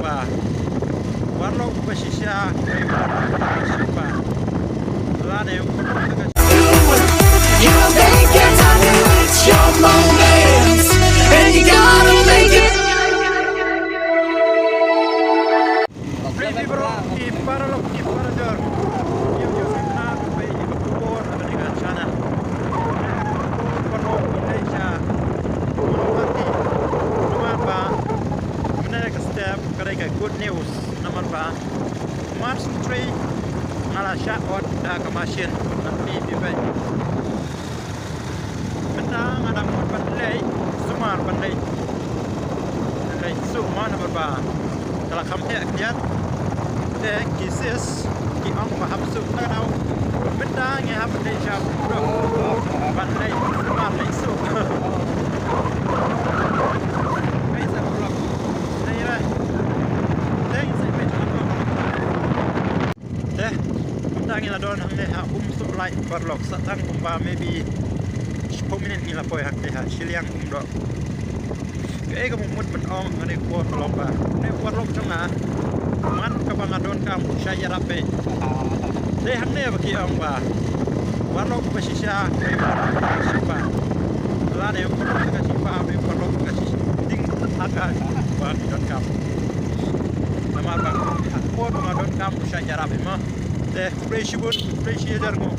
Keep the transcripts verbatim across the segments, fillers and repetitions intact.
Ba. Paralok ba shisha. Ba. Lane. You will make it on you, it's your moments, and you gotta make it. Baby bro, ki paralok, ki parajor. Ïa ïa sngewbha peit ïa ka khubor ha kane ka channel. Paralok, ki dei sha Mawhati. Namar ba mynne ka step ka dei ka good news. Namar ba March three nga la shah ot da ka machine. Nga phi phi peit. Mynta nga dang mut ban leit sumar ban leit. Leit sumar namar ba ka la kham heh kiad. Te ki sis ki ong ba hap suk ka dau. Mynta ngi hap leit shap ban leit sumar leit suk. Leit sa vlog. Leit leit. Leit sa leit. Te mynta ngi la don hangne ha Umsohlait paralok, sa tang kumba maybe shiphew minit ngi la poi hangne ha shiliang kumdok. Kaei kaba mut ban ong hangne paralok ba ne paralok jong nga man kaba nga donkam u shah ïarap beit. Te hangne ba ki ong ba paralok ba shisha, paralok ba shisha. Lane paralok ba shisha, paralok ba shisha. Ding aka ba ki donkam. Namar ba ha ka por ba nga donkam u shah ïarap ïa nga. Te khublei shibun, khublei shi hajar nguh.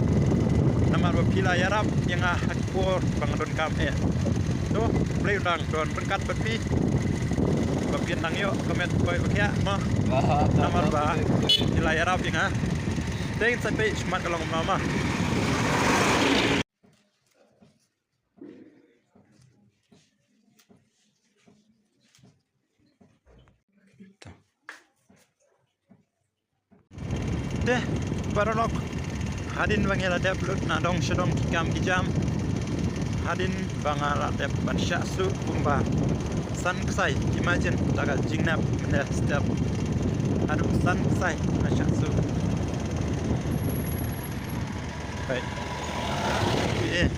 Namar ba phi la ïarap ïa nga ha ka por ba nga donkam eh. To khublei u dang don ryngkat bad phi. Ba phin dang ïoh ka met koi ba khiah mo. Namar ba phi la ïarap ïa nga. Te ngin sa peit shakhmat ka long kumno mo. Te paralok, hadien ba ngi la dep lut na dong sha dong ki kam ki jam. Hadien ba nga la dep ban shah suk kumba san ksai, imagine ta ka jingnep mynne step. Haduh san ksai nga shah suk. Peit. Eh.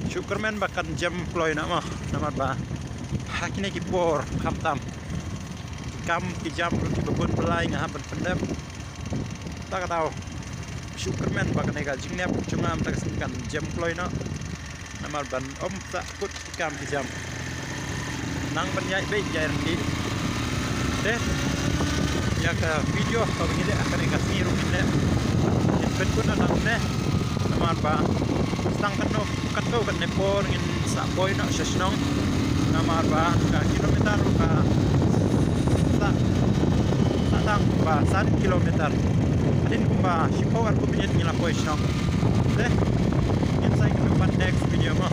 Shu kyrmen ba kan jem kloi na mo, namar ba ha kine ki por khamtam ki kam ki jam ruh kiba bun ba lai nga hap ban pyndep. Ta ka daw shu kyrmen ba kane ka jingnep jong nga mynta ka sngi kan jem kloi noh. Namar ban ym sah kut ki kam ki jam. Nang ban ïaid beit ïaid ryngki. Te ïa ka video kaba ngi leh ha kane ka sngi ruh ngin leh. Ngin pynkut na tang ne. Namar ba tang katno katno katne por ngin sa poi noh sha shnong. Namar ba ka kilometer ruh ka sa sa tang ba san kilometer. Hadien kumba shiphew arphew minit ngi la poi shnong. Te ngin sa ïakynduh pat next video mo.